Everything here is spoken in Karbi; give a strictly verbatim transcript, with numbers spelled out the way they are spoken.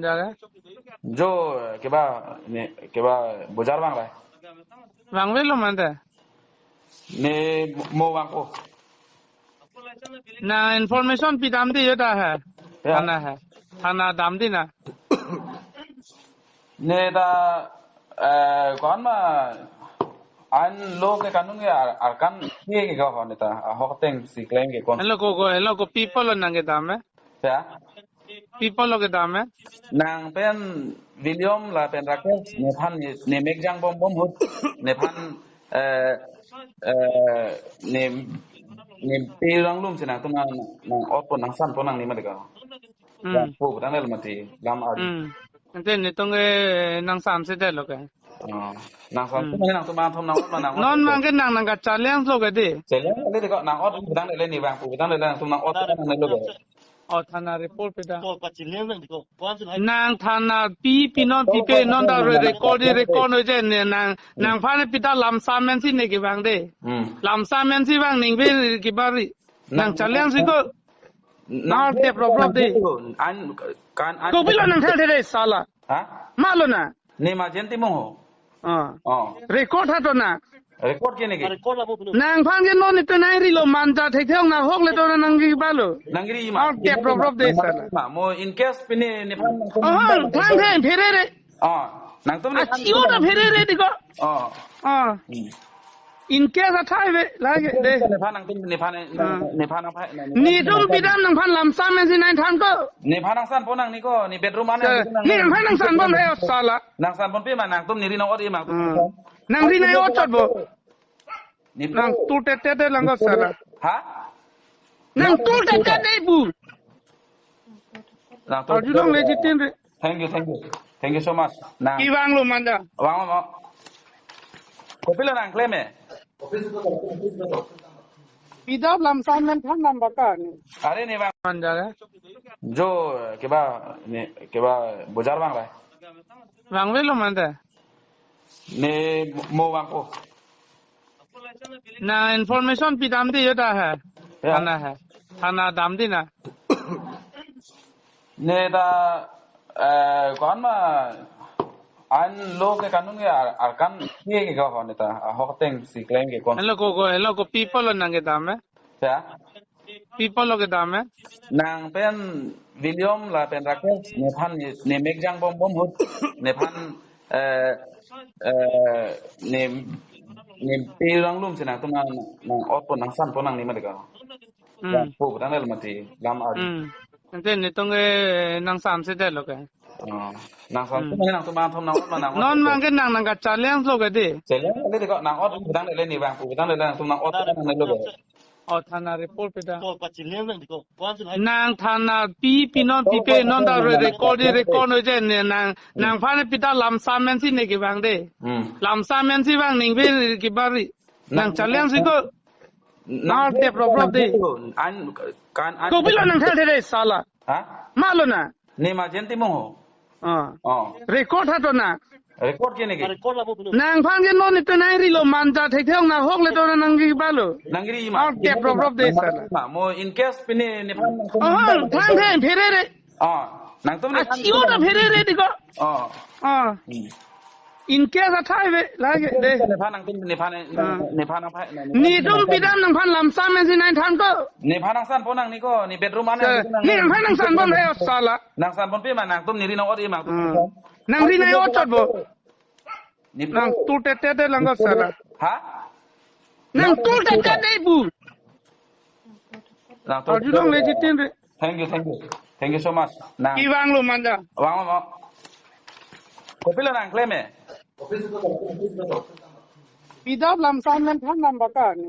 Jaga? Jo, keba, ne, keba bojar bang rai. Bang velo mante. Ne mo bang ko. Na information pidam di jota hai. Ya. Thana hai. Thana dam di na. Ne ta, eh, kon ma an lo ke kanun ke ar-, arkan ke ke ho ne ta. Ahok teng si claim ke kon. Hello ko ko, hello ko people lo nang kedam eh. Ya. People lo kedam eh. Nang pen William lapen Rakesh nephan ne, ne mek jang bom bom hut. Nephan, eh, eh, ne, ne pe lang lum si nangtum nang, nang ot pon nang san pon nangni ma deka. Hmm. Yang pu tang le mati lam ari. Hmm. Ante netum ke nang sam si det lo ke. Oh. Nang sam Hmm. tu nangtum bang thom nang ot ma nang ot. Non bang ke nang nang kachallenge lo ke di. Challenge le deka nang ot tang le ni bang pu tang le nangtum nang ot nang lo ke. Oh, thana report pida. Ko pachilem nang diko. Nang thana pi pinon pipe non ta re-, record di record noi je ne nang, nangphan pida lamsam men si ne kevang de. Hmm. Lamsam men si vang ning ve kebari. Nang challenge si ko. Nang tep rop rop de. An, kan, an. Kopilo nang thal the de sala. Ha? Malo na. Ne ma jen timung ho. Ah. Oh. Record ha to na. Record ke ne ke? Nangphan ke non ito nang rilo manja thek thek nang hok le to nang ri balo. Nang ri ma. Ang tep rop rop de sala. Ma, mo in case pini nephan nangtum. Oh, thang thang phere re. Oh, nangtum nephan. Achio ta phere re diko. Oh. Oh. Hmm. In case athai ve lage de. Nephan nangtum nephan Ah. nephan nang phai. Netum pidam nangphan lamsam men si nang than ko. Nephan nang san pon nangni ko, ne bedroom an. Nephan nang san pon hai sala. Nang san pon pe ma nangtum ne ri nang ot i ma. Ah. Nang ri nang ot chot bo. Nang tu tet tet lang ko sala. Ha? Nang tu tet tet de bu. Nang tu. Arjulong le jitin re. Thank you, thank you. Thank you so much. Nang. Kevang lo manja. Vang lo. Kopilo nang claim eh? Pidam lamsam men than nang baka ni. Are ne bang. Manja ke? Jo, keba, ne, keba bojar bang rai. Bang velo mante. Ne mo bang ko. Na information pidam di jota hai. Ya. Thana hai. Thana dam di na. Ne ta, eh, kon ma an lo ke kanun ke ar-, arkan ke ke ho ne ta. Ahok teng si claim ke kon. Hello ko ko, hello ko people lo nang kedam eh. Ya. People lo kedam eh. Nang pen William lapen Rakesh nephan ne, ne mek jang bom bom hut. Nephan, eh, eh, ne, ne pe lang lum si nangtum nang, nang ot pon nang san pon nangni ma deka. Hmm. Yang pu tang le mati lam ari. Hmm. Ante netum ke nang sam si det lo ke. Oh. Nang sam Hmm. tu nangtum bang thom nang ot ma nang ot. Non bang ke nang nang kachallenge lo ke di. Challenge le deka nang ot tang le ni bang pu tang le nangtum nang ot nang lo ke. Oh, thana report pida. Ko pachilem nang diko. Nang thana pi pinon pipe non ta re-, record di record noi je ne nang, nangphan pida lamsam men si ne kevang de. Hmm. Lamsam men si vang ning ve kebari. Nang challenge si ko. Nang tep rop rop de. An, kan, an. Kopilo nang thal the de sala. Ha? Malo na. Ne ma jen timung ho. Ah. Oh. Record ha to na. Record ke ne ke? Nangphan ke non ito nang rilo manja thek thek nang hok le to nang ri balo. Nang ri ma. Ang tep rop rop de sala. Ma, mo in case pini nephan nangtum. Oh, thang thang phere re. Oh, nangtum nephan. Achio ta phere re diko. Oh. Oh. Hmm. In case athai ve lage de. Nephan nangtum nephan Ah. nephan nang phai. Netum pidam nangphan lamsam men si nang than ko. Nephan nang san pon nangni ko, ne bedroom an. Nephan nang san pon hai sala. Nang san pon pe ma nangtum ne ri nang ot i ma. Ah. Nang ri nang ot chot bo. Nang tu tet tet lang ko sala. Ha? Nang tu tet tet de bu. Nang tu. Arjulong le jitin re. Thank you, thank you. Thank you so much. Nang. Kevang lo manja. Vang lo. Kopilo nang claim eh? Pidam lamsam men than nang baka ni.